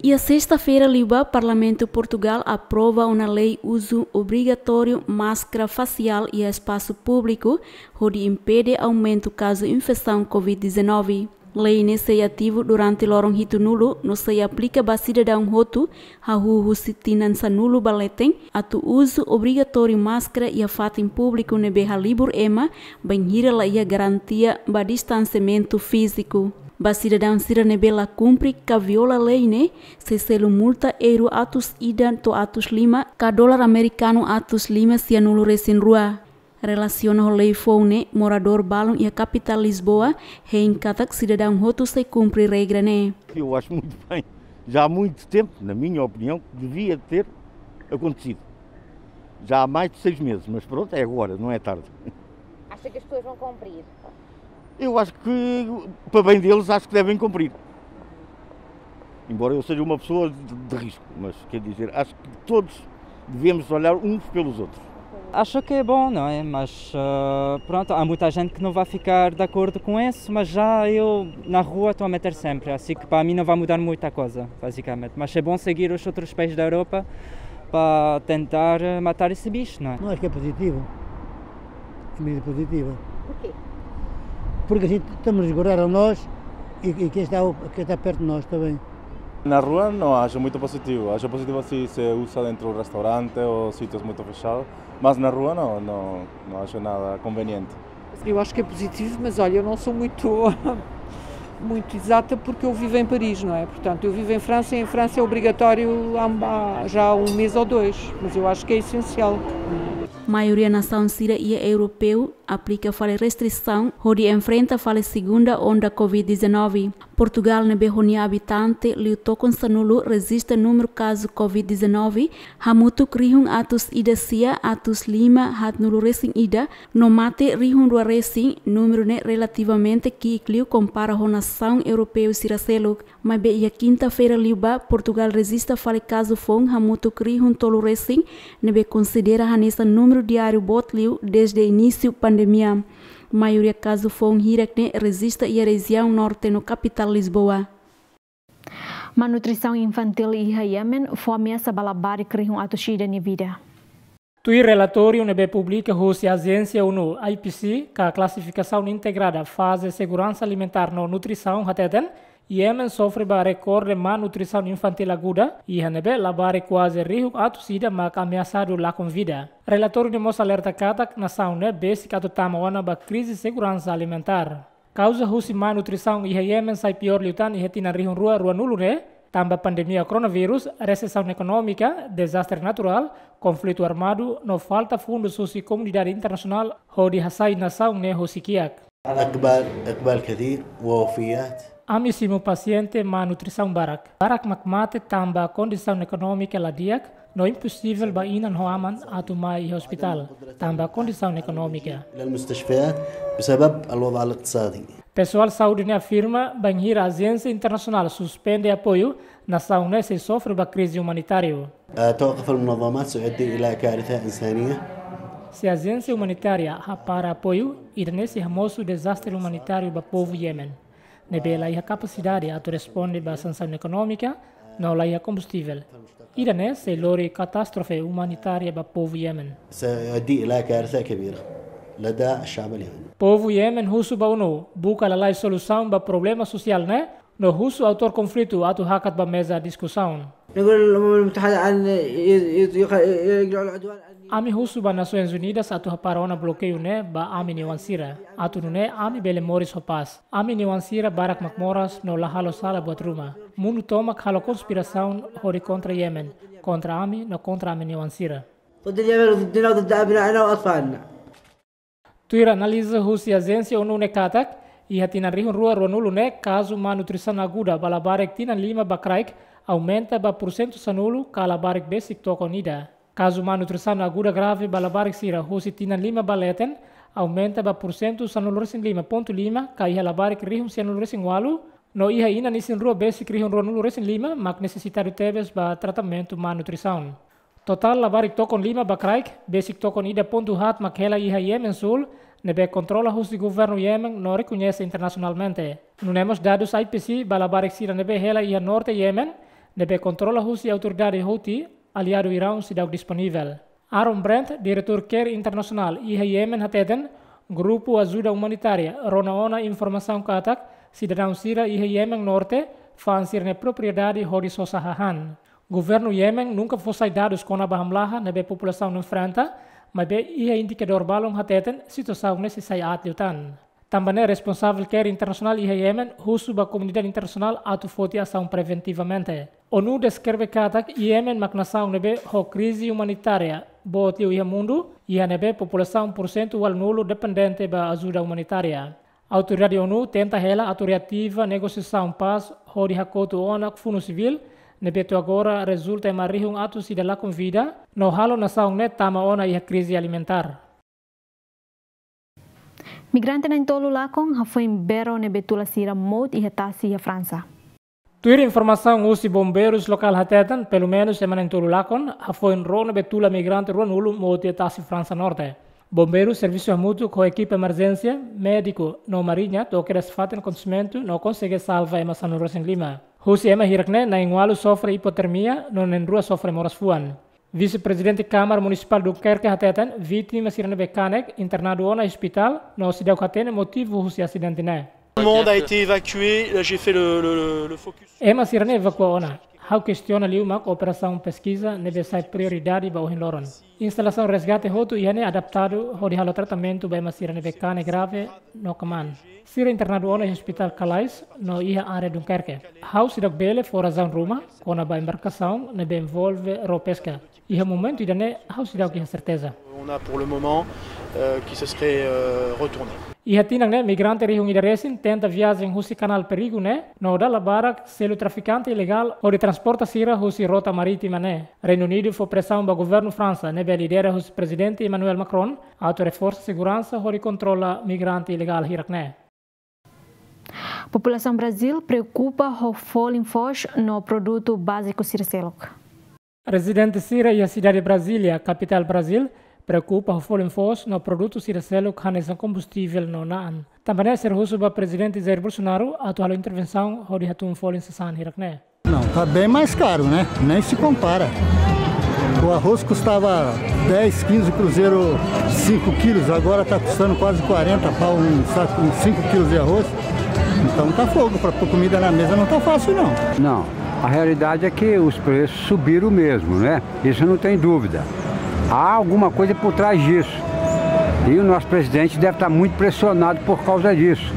Iha sesta-feira liubá, Parlamentu Portugal aprova ona lei uzu obrigatóriu máskara fasiál iha espasu públiku, hodi impede aumentu kazu infesaun covid dezanove. Lei ne'e sei ativu durante loron hitunulu, no sei aplika ba sidadaun hotu, hahú husi tinan sanulu ba leten, atu uzu obrigatóriu máskara iha fatin públiku ne'ebé halibur ema, bainhira la iha garantia ba distansiamentu fíziku. Ba sidadaun sira ne'ebé la kumpre ka viola lei ne'e, sei selu multa euro atus ida to'o atus lima, ka dolar amerikanu atus lima sianulu-resin-rua. Relasiona ho lei foun ne'e, moradór balun iha kapitál Lisboa hein katak sidadaun hotu sei kumpre regra ne'e. Eu acho muito bem. Já há muito tempo, na minha opinião, que devia ter acontecido. Já há mais de seis meses, mas pronto, é agora, não é tarde. Acha que as pessoas vão cumprir? Eu acho que, para bem deles, acho que devem cumprir. Embora eu seja uma pessoa de, de risco, mas quer dizer, acho que todos devemos olhar uns pelos outros. Acho que é bom, não é? Mas, ah, pronto, há muita gente que não vai ficar de acordo com isso, mas já eu na rua estou a meter sempre, assim que para mim não vai mudar muita coisa, basicamente. Mas é bom seguir os outros países da Europa para tentar, eh, matar esse bicho, não é? Não, acho que é positivo. É medida positiva. Porquê? Porque assim estamos a resguardar a nós e, e quem está, quem está perto de nós também. Na rua não acho muito positivo. Acho positivo se se usa dentro do restaurante ou sítios muito fechados, mas na rua não, não, não acho nada conveniente. Eu acho que é positivo, mas olha, eu não sou muito, muito exata porque eu vivo em Paris, não é? Portanto, eu vivo em França e em França é obrigatório há, há já um mês ou dois, mas eu acho que é essencial. Maioria nasaun sira iha Europeu aplika fali restrisaun hodi enfrenta fali segunda onda covid dezanove. Portugal ne'ebé ho nia abitante liu tokon sanulu rejista númeru kazu covid dezanove hamutuk rihun atus ida sia atus lima haatnulu resin ida, no mate rihun rua resin, númeru ne'e relativamente ki'ik liu kompara ho nasaun Europeu sira seluk. Maibé iha kinta-feira liubá, Portugal rejista fali kazu foun hamutuk rihun tolu resin, ne'ebé konsidera hanesan númeru diáriu boot liu desde inísiu pandemia. Maioria kazu foun hirak ne'e rejista iha rejiaun norte no kapitál Lisboa. Malnutrisaun infantíl iha Yemen fó ameasa ba labarik rihun atus ida nia vida. Tuir relatóriu ne'ebé publika husi ajénsia ONU, I P C, ka klasifikasaun integrada faze seguransa alimentár no nutrisaun hateten, Yemen sofre ba rekorde malnutrisaun infantíl aguda, iha ne'ebé labarik kuaze rihun atus ida mak ameasadu lakon vida. Relatóriu ne'e mós alerta katak nasaun ne'e besik atu tama ona ba krize seguransa alimentár. Kauza husi malnutrisaun iha Yemen sai piór liután iha tinan rihun rua ruanulu ne'e, tanba pandemia koronavírus, resesaun ekonómika, dezastre naturál, konflitu armadu, no falta fundus husi komunidade internasionál hodi hasai nasaun ne'e husi kiak. إقبال، إقبال كثير ووفيات. Ami simu pasiente malnutrisaun barak. Barak mak mate tanba kondisaun ekonómika la di'ak, no imposivel ba inan ho aman atu mai iha ospitál, tanba kondisaun ekonómika. إلى المستشفيات بسبب الوضع الاقتصادي. Pesoál saúde ne'e afirma, bainhira ajénsia internasionál suspende apoiu, nasaun ne'e sei sofre ba krize umanitáriu. آه، توقف المنظمات سيؤدي إلى كارثة إنسانية. Se ajénsia umanitária hapara apoiu, ida-ne'e sei hamosu dezastre umanitáriu ba povu Yemen, ne'ebé la iha kapasidade atu responde ba sansaun ekonómika, no la iha kombustível. Ida-ne'e sei lori katástrofe umanitária ba povu Yemen. سيؤدي إلى كارثة كبيرة لدى الشعب اليمني. Povu Yemen husu ba ONU buka lalais solusaun ba problema sosiál ne'e, no husu autór konflitu atu hakat ba meza diskusaun. نقول للأمم المتحدة أن ي-، ي-، يق-، يقلعوا العدوان. Ami husu ba Nasoins Unidas atu hapara ona blokeiu ne'e ba ami-nia oan sira, atu nune'e ami bele moris ho pás. Ami-nia oan sira barak mak moras no la halo sala buat ruma. Mundu tomak halo konspirasaun hodi kontra Yemen, kontra ami no kontra ami-nia oan sira. ضد اليمن وضدنا وضد أبنائنا وأطفالنا. Tuir analiza husi ajénsia ONU ne'e katak, iha tinan rihun rua ruanulu ne'e kazu malnutrisaun aguda ba labarik tinan lima ba kraik aumenta ba pursentu sanulu ka labarik besik tokon ida. Kazu malnutrisaun aguda grave ba labarik sira husi tinan lima ba leten aumenta ba pursentu sanulu resin lima pontu lima ka iha labarik rihun sianulu resin ualu, no iha inan isin-rua besik rihun ruanulu resin lima mak nesesitadu tebes ba tratamentu malnutrisaun. Totál labarik tokon lima ba kraik, besik tokon ida pontu haat mak hela iha Yemen Súl, ne'ebé kontrola husi governu Yemen no rekoñese internasionalmente. Nune'e mós dadus I P C ba labarik sira ne'ebé hela iha norte Yemen, ne'ebé kontrola husi autoridade Houthi, aliadu Iraun seidauk disponivel. Aaron Brandt, diretór Care International iha Yemen hateten, grupu ajuda umanitária rona ona informasaun katak sidadaun sira iha Yemen norte fa'an sira-nia propriedade hodi sosa hahán. Governu Yemen nunka fó sai dadus kona-ba hamlaha ne'ebé populasaun enfrenta, maibé iha indikadór balun hateten situasaun ne'e sei sai aat liután. Tanba ne'e responsavel Care International iha Yemen husu ba komunidade internasionál atu foti asaun preventivamente. ONU deskreve katak Yemen mak nasaun ne'ebé ho krize umanitária boot liu iha mundu, iha ne'ebé populasaun pursentu ualunulu dependente ba ajuda umanitária. Autoridade ONU tenta hela atu reativa negosiasaun pás hodi hakotu ona funu sivíl, ne'ebé to'o agora rezulta ema rihun atus ida lakon vida, no halo nasaun ne'e tama ona iha krize alimentár. Migrante na'in-tolu lakon hafoin bee ró ne'ebé tula sira mout iha tasi iha Fransa. Tuir informasaun husi bombeirus lokál hateten, pelumenus ema na'in-tolu lakon hafoin ró ne'ebé tula migrante ruanulu mout iha tasi Fransa norte. Bombeirus servisu hamutuk ho ekipa emerjénsia, médiku no mariña to'o kedas fatin akontesimentu no konsege salva ema sanulu resin lima. Husi ema hirak ne'e na'in-ualu sofre ipotermia no na'in-rua sofre moras fuan. Vise-Prezidente Kámara Munisipál Dunkerque hateten, vítima sira ne'ebé kanek internadu ona iha ospitál, no seidauk hatene motivu husi asidente ne'e. Tout le monde a été évacué. Là, j'ai fait le, le, le, le focus. Ema sira ne'e evakua ona. Ha'u kestiona liu mak operasaun peskiza ne'ebé sai prioridade ba ohin loron. Instalasaun resgate hotu iha ne'e adaptadu hodi halo tratamentu ba ema sira ne'ebé kane grave no kmaan. Sira internadu ona iha Hospital Calais no iha área Dunkerque. Ha'u seidauk bele fó razaun ruma kona-ba embarkasaun ne'ebé envolve ró peska. Iha momentu ida-ne'e ha'u seidauk iha serteza. On a pour le moment, euh, qui se serait, euh, retourné. Iha tinan ne'e migrante rihun ida resin tenta viajen husi kanál perigu ne'e, no dala barak selu trafikante ilegál hodi transporta sira husi rota marítima ne'e. Reinu Unidu fó presaun ba governu Fransa ne'ebé lidera husi Prezidente Emmanuel Macron atu reforsa seguransa hodi kontrola migrante ilegál hirak ne'e. Populasaun Brazil preokupa ho folin foos no produtu báziku sira seluk. Rezidente sira iha sidade Brasília, kapitál Brazil, preokupa ho folin foos no produtu sira seluk hanesan kombustivel no na'an. Tanba ne'e sira husu ba Prezidente Jair Bolsonaro atu halo intervensaun hodi hatún folin sasán hirak ne'e. Não, tá bem mais caro, né? Nem se compara. O arroz custava dez, quinze cruzeiro, cinco quilos, agora tá custando quase quarenta pau um saco, uns cinco quilos de arroz. Então tá fogo, para pôr comida na mesa não tá fácil, não. Não, a realidade é que os preços subiram mesmo, né? Isso não tem dúvida. Há alguma coisa por trás disso. E o nosso presidente deve estar muito pressionado por causa disso.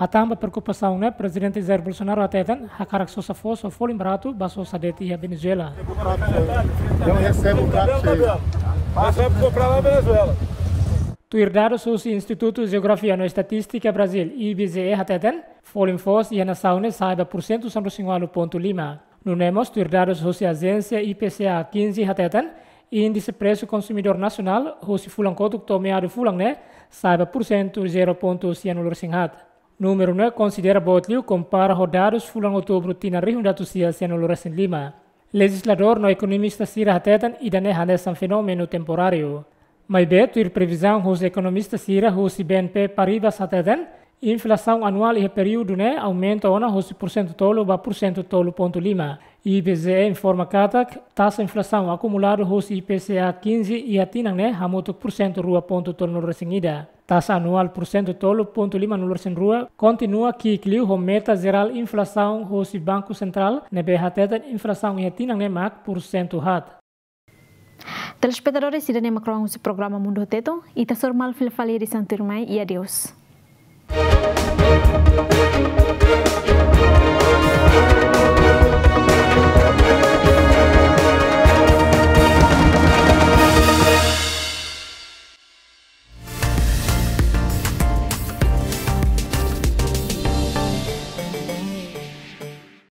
Hatán ba preokupasaun ne'e, Prezidente Jair Bolsonaro hateten, hakarak sosa foos ho folin baratu ba sosa de'it iha Venezuela. Eu recebo o prato cheio. Mas vai comprar lá na Venezuela. Tuir dadus husi Institutu Jeografia no Estatístika Brazil, I B G E, hateten, folin foos iha nasaun ne'e sa'e ba pursentu sanulu-resin-ualu pontu lima. Nune'e mós tuir dadus husi ajénsia I P C A quinze hateten, índise presu konsumidór nasionál husi fulan kotuk to'o meadu fulan ne'e sa'e ba pursentu zero pontu sianulu-resin-haat. Númeru ne'e konsidera boot liu kompara ho dadus fulan Outubru tinan rihun ida atus sia sianulu-resin-lima. Lejizladór no ekonomista sira hateten ida-ne'e hanesan fenómenu temporáriu. Maibé tuir previzaun husi ekonomista sira husi B N P Paribas hateten, inflasaun anuál iha períodu ne'e aumenta ona husi pursentu tolu ba pursentu tolu pontu lima. I B G E informa katak taxa inflasaun akumuladu husi I P C A quinze iha tinan ne'e hamutuk pursentu rua pontu tolunulu-resin-ida. Taxa anuál pursentu tolu pontu limanulu-resin-rua kontinua ki'ik liu ho meta jerál inflasaun husi Banku Sentrál ne'ebé hateten inflasaun iha tinan ne'e mak pursentu haat. Telespetadór, ida-ne'e mak kroan husi programa Mundu ho Teto, ita hasoru malu fila fali edisaun tuirmai, i adeus.